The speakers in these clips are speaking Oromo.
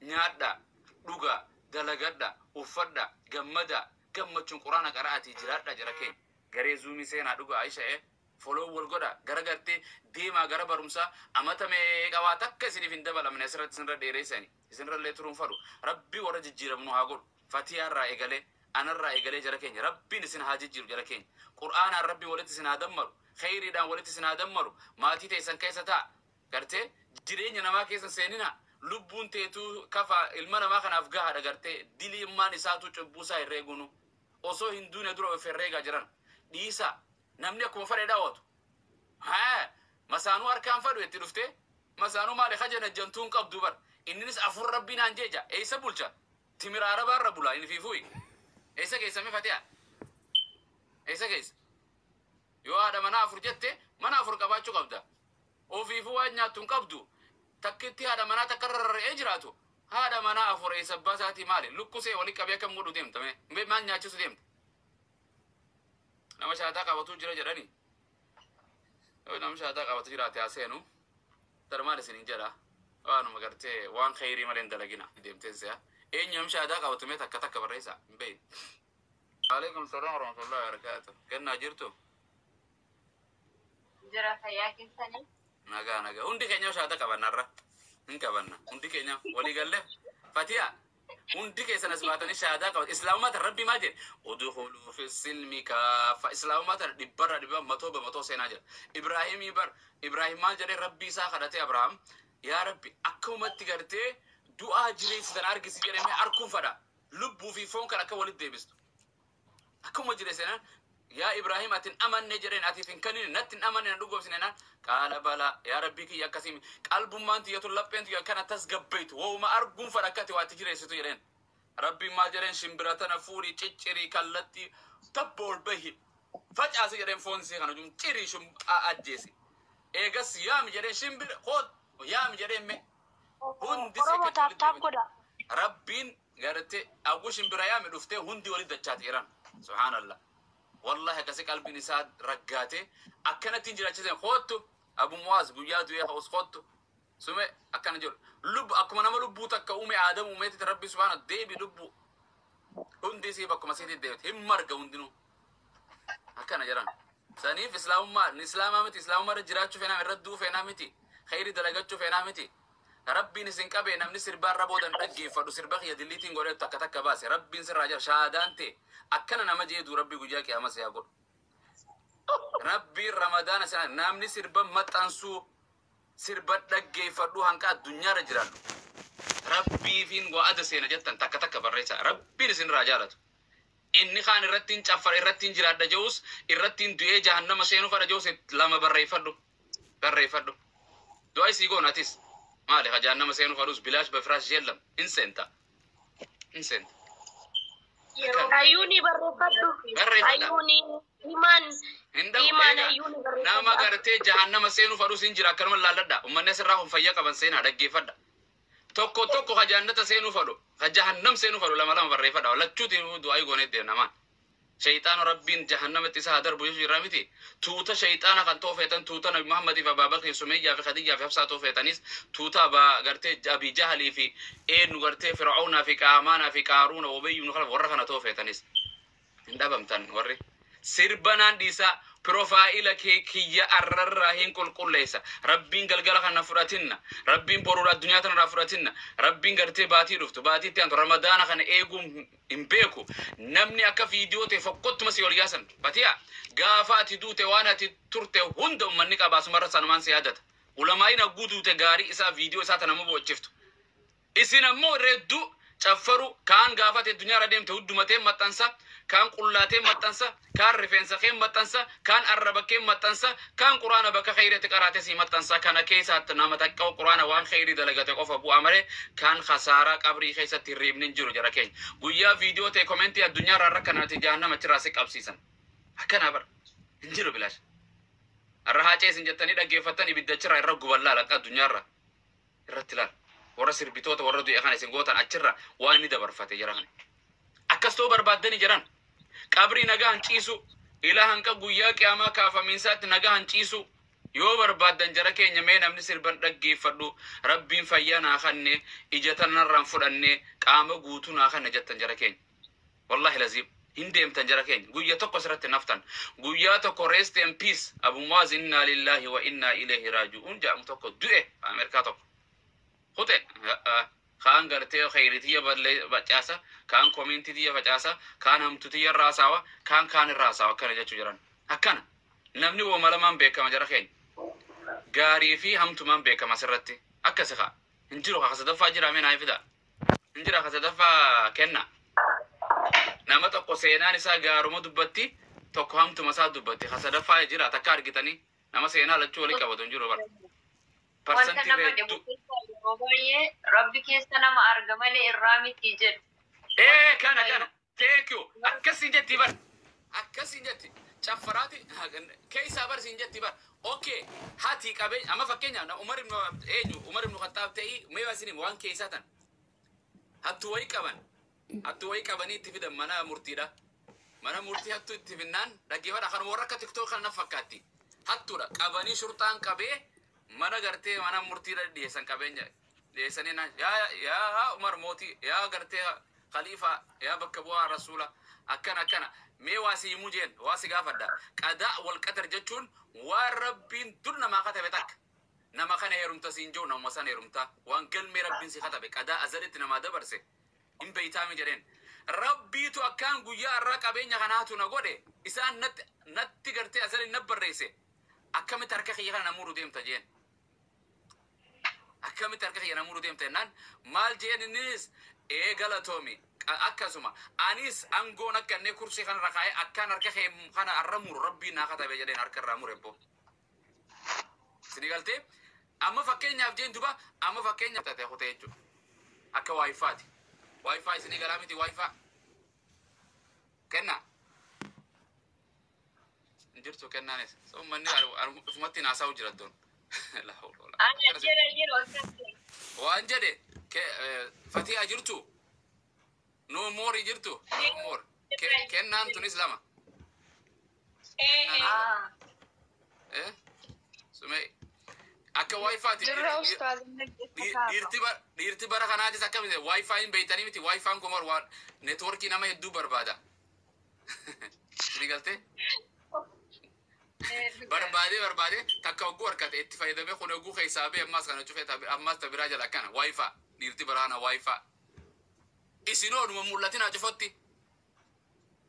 Nyaadhaa, dhugaa, dalagadhaa, uffadhaa, gammadaa, gammachuun Quraana qara'aatii jiraadhaa jara keenya. Garee Zoomii seenaa dhugaa Aisha ee follow wal godhaa gara gartee deemaa gara barumsaa amata meeqa waa takka isiniif hin dabalamne asirratti isinirra dheereessani isinirrallee turuun fadhu. Rabbi warra jijjiiramu nu haa godhu. Fatiyaa irraa eegalee anarraa eegalee jara keenya Rabbiin isin haa jijjiiru jara keenya. Qur'aanaan Rabbi walitti isin haa dammaru. Kheyriidhaan walitti isin haa dammaru. Maatii teessan keessa ta'a. Gartee jireenya namaa keessa hin seeninaa. Lubbuun teetuu kafa ilma namaa kanaaf gahaadha gartee diliimmaan isaatuu cubbuu isaa herreeguunu osoo hin duune dura of herreegaa jiran. Dhiisaa. Namni akkuma fadhe dhaawatu. Haa masaanuu harkaan fadhu itti dhuftee masaanuu maali kaja najjantuu hin qabdu bar. Inninis afur rabbii naan jeeja. Eessa bulcha? Timira arabaa irra bulaa inni fiifuuyi. Eessa geessa mee Fatiyaa? Eessa geessa? Yoo haadha manaa afur jette mana afur qabaachuu qabda. Ofiifuu waan nyaattu hin qabdu. Takkitti haadha manaa takka irra rarra'ee jiraatu. Haadha manaa afur eessa abbaa isaatii maali? Lukkusee wali qabee akkam godhu deemta mee? Mee maal nyaachisu deemta? Nama shaataa qabatu jira jedhani. Yoo nama shaataa qabatu jiraate haa seenu. Tara maal isiniin jedha? Waanuma gartee waan kheyrii malee hin dalagina. Deemteen se'a. Eenyu namni shaadaa qabatu mee takka takka barreessaa? Hin beeyne. Waalaikum salaam warahmatullahi wabarakatuh. Gannaa jirtu? Jira, fayyaa keessanii? Nagaa, nagaa. Hundi keenya shaada qabanna irra. Hin qabanna. Hundi keenya walii galle. Fatiya. Hundi keessan as baatanii shaadaa qaban. Islaamummaa tan Rabbi maal jedhe? Udkhuluu fi silmi kaafa. Islaamummaa tan dhibbarraa dhibba matoo bamatoo seenaa jira. Ibraahimii bar. Ibraahim maal jedhee Rabbii isaa kadhatee Abrahaam? Yaa Rabbi, akkamumatti gartee du'aa jireessitan argisi jedhee mee arkuun fadha. Lubbuu fi foon kan akka walitti deebistu. Akkuma jire seenaan yaa Ibraahim ati hin amanne jedheen atiif hin kennine natti hin amanne na dhugoomsine naan qaala balaa yaa Rabbii kiyya akkasii qalbummaan tiyya tun lapheen tiyya akkana tasgabbeeytu wooma arguun fadha akka ati waa itti jireessitu jedheen. Rabbiin maal jedheen? Shimbira tana fuudhi ciccirii kallattii tabba ol bahi facaasi jedheen, foon isii kana jum cirii shum ajjeesi. Eegas yaami jedheen, shimbira koot yaami jedheen, mee hundi isii Oromoo akka taap walitti taap deebite. godha. Rabbiin garte aggu shimbira yaami dhuftee hundi walitti dachaati jiran. Subhaanallah. Wallahi akkasi qalbiin isaa raggaate akkanatti hin jiraachisen. Koottu Abu Muwaaz guyyaa du'ee ka'us koottu. Sume akkana jedhu. Lubbu akkuma nama lubbuu takka uume Aadam uumeetti Rabbi subhaana deebi lubbuu. Hundi isii bakkuma isiitti deebite. Hin marga hundinuu. Akkana jedhan. Saniif islaamummaa islaamaa miti, islaamummaa irra jiraachuu feenaa, irra du'uu feenaa miti, kheyri dalagachuu feenaa miti. Rabbiin isin qabee namni sirbaa irra boodan dhaggeeffadhu sirba kiyya dilliitiin godhee takka takka baase Rabbiin sirraa jira shahaadaan ta'e akkana nama jeedu Rabbi guyyaa qiyaama si haa godhu. Rabbiin Ramadaana sana namni sirba maxxansuu sirba dhaggeeffadhu hanqa addunyaarra jiraadhu. Rabbiifiin wa'ada seena jettan takka takka barreessaa. Rabbiin isinirraa jaalatu. Inni kaan irratti hin caffara irratti hin jiraadha jedhus irratti hin du'ee jahannama seenuu fadha jedhus lama barreeffadhu. Barreeffadhu. Du'a isii goon atis. Maali ka jahannama seenuu fadhus bilaash bafiraash yeellam hin seenta. Hin seenta. Hayyuuni barreeffadhu. Barreeffadha. Hayyuuni himaan Hin dhabu. himaan Egaa hayyuuni nama barreeffadha. gartee jahannama seenuu fadhus hin jira akkanuma laalladha. Uummanni asirraa kun fayyaa qaban seenaa dhaggeeffadha. Tokko tokko ka jannata seenuu fadhu ka jahannam seenuu fadhu lama lama barreeffadha. Lachuuti du'aa goonee deemnamaan. Shayxaana Rabbiin jahannamatti isa haa darbu jechuu irraa miti. Tuuta shayxaana kan toofeetan tuuta Nabi Muhammadii fi Abaa Bakrii Sumeeyyaa fi Khadijaa fi Hafsaa toofeetanis tuuta Abaa gartee Abii Jahalii fi eenyu gartee Fir'aawnaa fi Qaamaanaa fi Qaaruuna Ubayy ibn Khalaf warra kana toofeetanis. Hin dhabamtan warri. Sirba naan dhiisaa, profile kee kiyya arrarraa hin qulqulleessa. Rabbiin galgala kana fudhatinna. Rabbiin boruudha addunyaa tanarraa fudhatinna. Rabbiin gartee baatii dhuftu baatii itti aantu Ramadaana kana eeguun hin beeku. Namni akka viidiyoo ta'e fokkottuma si ol yaasan. Fatiyaa gaafa ati duute waan ati turte hunda ummanni qabaasumarra sanumaan si yaadata. Ulamaa'iin hagguu duute gaarii isaa viidiyoo isaa tana nama boociftu. Isin ammoo redduu caffaru kaan gaafate addunyaarra deemte hunduma maxxansa, kaan qullaatee maxxansa, kaan rifeensa kee maxxansa, kaan arraba kee maxxansa, kaan Quraana bakka kheyreetti qaraate sii maxxansa. Kana keessaatti nama takka Quraana waan kheyrii dalagate qofa bu'aa malee kaan khasaaraa qabrii keessatti hirriibni hin jiru jara keenya. Guyyaa viidiyoo ta'e komentii addunyaarraa rakkanati jahannama achirraa si qabsiisan. Akkanaa bara hin jiru bilaash. Har'a haacee isin jettanii dhaggeeffattan ibidda achirraa irra guban laala akka addunyaarraa irratti laala. Warra sirbitoota warra du'e kana isin gootan achirra waan inni dabarfate jara kana. Akkas ta'uu barbaaddanii jiran. Qabrii nagaa hin ciisu. Ilaa hanqa guyyaa qiyaamaa kaafamiinsaatti nagaa hin ciisu. Yoo barbaaddan jara keenya, mee namni sirban dhaggeeffadhu, Rabbiin fayyaa naa kanne, ija tanarraan fudhanne, qaama guutuu naa kanne jettan jara keenya. Wallahi laziim hin deemtan jara keenya, guyya tokko asirratti naftan, guyyaa tokko rest in peace Abu Muaz, inna lillahi wa inna ilayhi raaji'uun jedhamu tokko du'e Ameerikaa tokko. Kute kaan gartee khayritiyya facaasa, kaan komentitiyya facaasa, kaan hamtutiyya irraa haasawa, kaan kaan irraa haasawa. Akkana jechuu jiran. Akkana namni wooma lamaan beekama jara keenya, gaarii fi hamtumaan beekama. Asirratti akkasi kaa hin jiru. Ka sadaffaa jira, mee naa fida. Hin jira ka sadaffaa kenna. Nama tokko seenaan isaa gaaruma dubbatti, tokko hamtuma isaa dubbatti. Ka sadaffaa jira takka argitanii? Nama seenaa lachuu walii qabatu hin jiru bara. Wanta Parsantii nama dhibu hedduu. keessa yeroo baay'ee Rabbi keessa nama arga malee irraa miti jedhu. Ee, kana thank you. Akkasiin jetti bar, akkasiin jetti caffaraati keessaa bar siin jetti bar. Okay, hati qabeenya amma fakkeenyaaf Umar ibn eenyu, Umar ibn Khattaab ta'ii, mee isin waan keessaa tan hattu wayii qaban, hattu wayii qabanii itti fidan mana murtiidha. Mana murtii hattu itti finnaan, dhaggeeffadha, kanuma warra akka TikTok kana fakkaatti. Hattuudha qabanii, shurxaan qabee mana gartee mana murtiidha dhiyeessan. Qabeenya dhiyeessanii naan, yaa yaa Umar mootii, yaa gartee khaliifaa, yaa bakka bu'aa rasuula, akkana akkana, mee waa si himuu jeen, waa si gaafadha. Qadaa wal qadar jechuun waan Rabbiin dur namaa katabe takka. Nama kana heerumta siin jiru, nama sana heerumta, waan galmee Rabbiin si katabe, qadaa azalitti namaa dabarse hin beeytaami jedheen. Rabbiitu akkaan guyyaa irraa qabeenya kanaatu na godhe, isaan natti natti gartee azali na barreesse, akkamitti harka kiyya kana namuruu deemta jeen? Akkamitti harka kiyya namuruu deemta jennaan maal jeen? Innis ee galatoomi, akkasuma anis angoon akka inni kursii kanarra kaa'ee akkaan harka kee kana arra muru Rabbiin naa katabe jedheen. Harka irraa mure bbo. Sini galtee? Amma fakkeenyaaf jeen duba, amma fakkeenyaaf tate kutee jechuudha. Akka WiFi'ti. WiFi isinii galaa miti? WiFi kenna. Hin jirtu kennaanis. So manni ufumatti naasaa'u jira iddoon. La hawla wala Ana jira jira akkasii. Waan jedhe Fatiha jirtu. No more jirtu. No more. Kennaan tunis lama. Kennaan lama. Eh? Sumee akka WiFi'ti. Jirra ustaaz. Dhiirti bara kanaatis akkamitti WiFi hin beeytanii miti? WiFi'n kun waan networkii nama hedduu barbaada. Sini galtee? Barbaadee barbaadee takka hogguu harkate itti fayyadamee, kun hogguu keessaa bee ammaas kana cufee ammaas ta biraa jala. Akkana WiFi dhiirti bara kana WiFi. Isinoo dhuma mul'atinaa cufotti.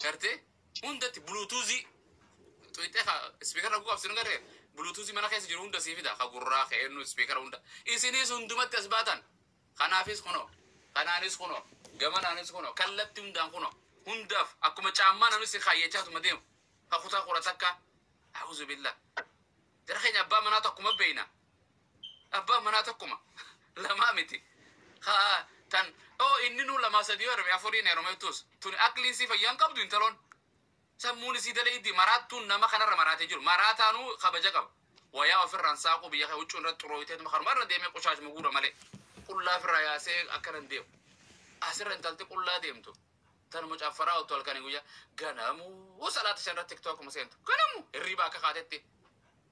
Gartee hundatti bluetoothii tuyxee ka speakera hogguu qabsinu, garee bluetoothii mana keessa jiru hunda sii fida, ka gurraa ka eenyu speakera hunda. Isinis hundumatti as baatan. Kanaafis kunoo, kanaanis kunoo, gamanaanis kunoo, kallatti hundaan kunoo, hundaaf akkuma caammaa namni si kaayyachaatuma deemu. Ka kutaa 11. A'uuzu billah. Jara keenya, abbaa manaa tokkuma beeyna. Abbaa manaa tokkuma. Lamaa miti. Haa tan oo inni nuu lamaa sadii yoo heerume, afuriin heerumetus tuni aqliin si fayyaan qabdu intaloon. Sammuun isii dalee maraattuun nama kanarra maraatee jiru. Maraataanuu kabaja qaba. Wayaa ofirraan saaquu, biyya kee huccuu irra xurooyitee kanuma irra deemee qushaashuma guura malee. Qullaa ofirraa yaasee akkana hin deemu. Asirra intalti qullaa deemtu. Tanuma caffaraa otoo halkanii guyyaa ganamuu salaata 5 irratti TikTokuma seentu. Ganamuu hirriba akka kaatetti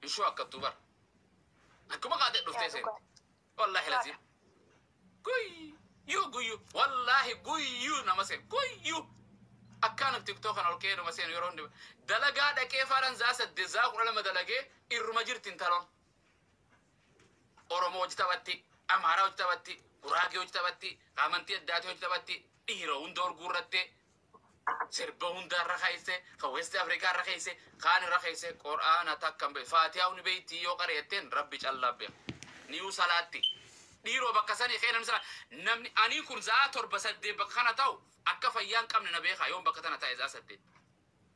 inshoo akkattuu bara. Akkuma kaatee dhuftee seenti. Wallaahi laziim. Guyyuu guyyuu wallaahi guyyuu nama seenu guyyuu. Akkaan TikTok kana ol ka'ee nama seenu yeroo hundi dalagaa dhaqee faadhaan zaa 8, zaa 12 dalagee irruma jirti intaloon. Oromoo hojii taphatti, Amaaraa hojii taphatti, Guraagee hojii taphatti, amantii addaatii hojii taphatti, dhiira hunda ol guurrattee, sirba hunda irra keesse, kan West Afrikaa irra keesse, kaan irra keesse, Qur'aana takka hin beeku. Faatihaa huni beektii yoo qareetteen Rabbi callaa beeka. Niyuu salaatti. Dhiiroo bakka sanii kee namni sana namni ani kun zaa 7, 8 bakka kana ta'u akka fayyaa hin qabne na beekaa yoon bakka tana taa'e zaa 8.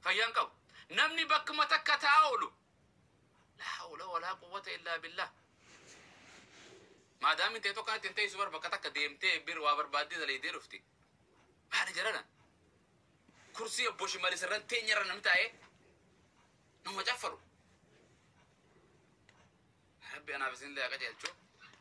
Fayyaa hin qabu. Namni bakkuma takka taa'aa oolu. La hawla walaa quwwata illaa billah. Maadaamin ta'e tokko kanatti hin teessu bar, bakka takka deemtee bir waa barbaaddee dalaydee dhufti. Maali jedhana? Kursii obbo Shimalis irra teenya irra namni taa'ee nama caffaru. Rabbi anaaf isin illee haa qajeelchu.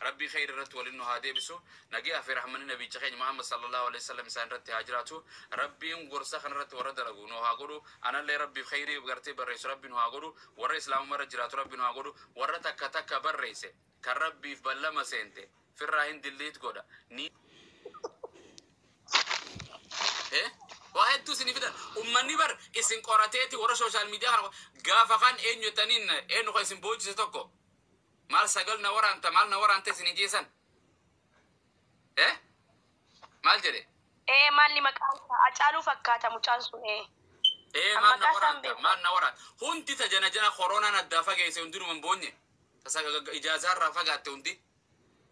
Rabbii khayr irratti waliin nu haa deebisu. Nagaa fi rahmanni nabicha keenya Muhammad sallallahu alaihi wasallam isaan irratti haa jiraatu. Rabbiin gorsa kana irratti warra dalagu nu haa godhu. Anallee Rabbiif khayrii gartee barreessu Rabbi nu haa godhu. Warra islaamummaa irra jiraatu Rabbi nu haa godhu. Warra takka takka barreesse kan Rabbiif ballama seente firraa hin dilliit godha. Ni waa hedduu isin fidan. Ummanni bar isin qorateeti warra social media kana gaafa kan eenyu jettaniin eenyu kan isin boojise tokko maal sagal na waraanta maal na waraanta isin hin jeesan maal jedhe? Ee, maalli maqaan isaa Hacaaluu fakkaata mucaan sun ee. Ee, maal na Maqaa isaan waraanta beeku. Maal na waraanta hundi ta jana jana koronaan addaa fageesse hundinuma hin boonye tasa ijaazaarraa fagaatte hundi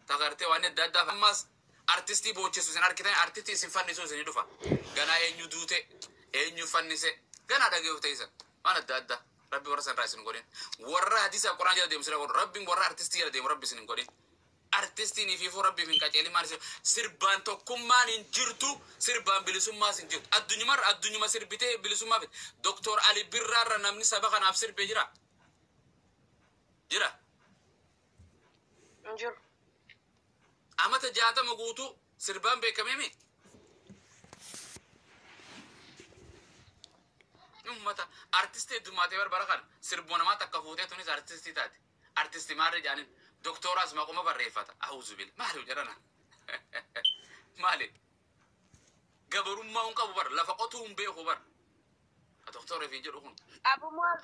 ta gartee waan adda addaa. Ammas artistii boochisu isin argitan, artistii isin fannisu isin dhufa. Ganaa eenyu duute, eenyu fannise, ganaa dhageef ta'isa waan adda addaa. Rabbi warra sanirraa isin godhin. Warra hadiisa Quraan jala deemu sira godhu. Rabbiin warra artistii jala deemu Rabbi isin hin godhin. Artistiin ifiifuu Rabbiif hin qaceelin. Maal isin sirbaan tokkummaan hin jirtu, sirbaan bilisummaas hin jirtu. Addunyamarra addunyuma sirbitee bilisummaa fide. Doktor Ali Birraarra namni saba kanaaf sirbee jira jira? Hin jiru. Amata 60 guutuu sirbaan beekamee. Ummata artistii heddummaatee barbara kana sirbuma namaa takka fuutee tunis artistii taate. Artistii maarri jaanin doktooraas maquma barreeffata. Auzu bil maali jedhana, maali gabarummaa hin qabu bar, lafa qotuu hin beeku bar doktora fi jedhu kun. Abumaa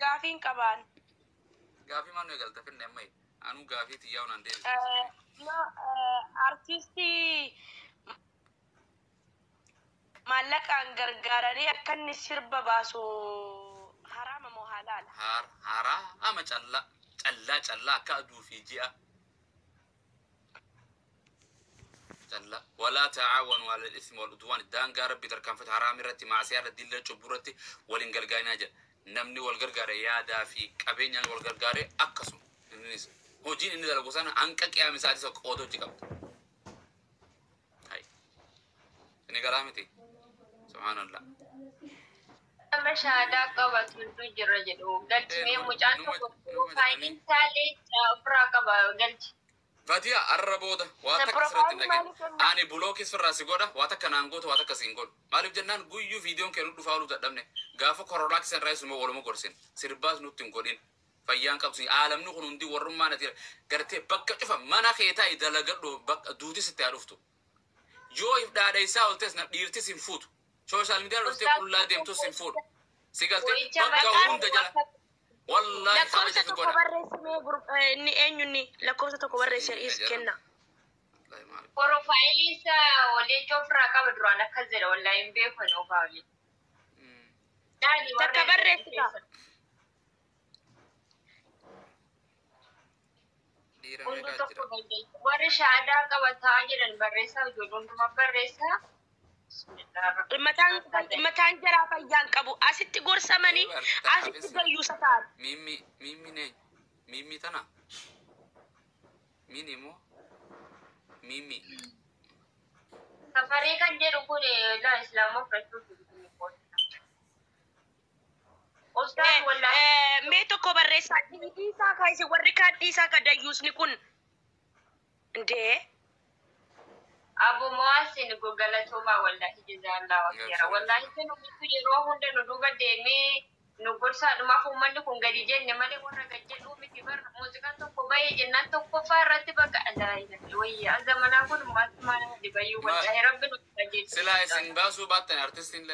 gaafiin qabaan. Gaafii maal nu eegalta finne amma anuu gaafii xiyyaa unaan deebisu. No, artistii maallaqaan gargaaranii akka inni sirba baasu haraama moo halaala? Haraama, callaa callaa callaa akka aduu fi ji'a callaa. ولا تعاونوا على الإثم والعدوان. Daangaa Rabbi tarkaanfata haraam irratti, maasiyaa irratti, dilla cubbuu irratti waliin gargaarinaa jedha. Namni wal gargaare yaadaa fi qabeenyaan wal gargaare akkasuma innis hojiin inni dalagu sana hanqa qiyaama isaatii tokko qooda hojii qabda. Hai, inni garaa miti, subhaanallah. Nama shahaadaa qabatu jira jedhu galchimee mucaan tokko profaayiliin isaallee ofirraa qaba galchi. Fatiha, arra booda waa takka sirratti hin dhageen. Ani block sirraa si godha, waa takka naan gootu, waa takka siin godhu. Maaliif jennaan guyyuu viidiyoon kee nu dhufaa ooluu dadhabne. Gaafa koronaa kisan irraa isuma waluma gorsin. Sirbaas nutti hin godhin. Fayyaan qabsu. Aalamni kun hundi warrummaan ati gartee bakka cufa mana kee taa'i dalagadhu, bakka duuti sitti haa dhuftu. Yoo if dhaadheessaa oltes na dhiirtis hin fuutu. Social media dhuftee qullaa deemtus hin fuudhu. Si galtee bakka hunda jala. Wallaahi Lakkoofsa kabaja fi tokko godha. Barreessimee inni eenyunni lakkoofsa tokko barreessee is kenna. Wallaahi maali? Profaayilii isaa waliin ofirraa qaba duraan akkas jedha, wallaahi hin beeku ani ofaa waliin. Takka barreessita. Dhiira Hundi meeqaa tokko jira? barreessa. Warri shahaadaa qabataa jedhan barreessaa, ijoollee hundumaa barreessaa. Mataan mataan jaraa fayyaan qabu asitti gorsamanii asitti gayyuusa ta'an. Mimmi mimmi ne mimmi tana mini immoo mimmi. Safarii kan jedhu kun laa islaamaa fudhachuuf. Ustaaz, wallaahi. Mee tokko barreessaa, dhiisaa ka isin warri kaan dhiisaa ka dayyuusni kun. Indee. Abu Muwaasin galatoomaa, wallaahi jazaallaa khayra. Wallaahi kan uummattu yeroo hunda nu duuba deemee nu gorsaadhumaaf uummanni kun gadi jenne malee warra gad jedhuu miti bar. Muuziqaan tokko bahee jennaan tokkoffaa irratti bakka wayya zamanaa kun maal maal dibayyuu, wallaahi Rabbi nu qajeelcha. Silaa isin baasuu baattan artistiin.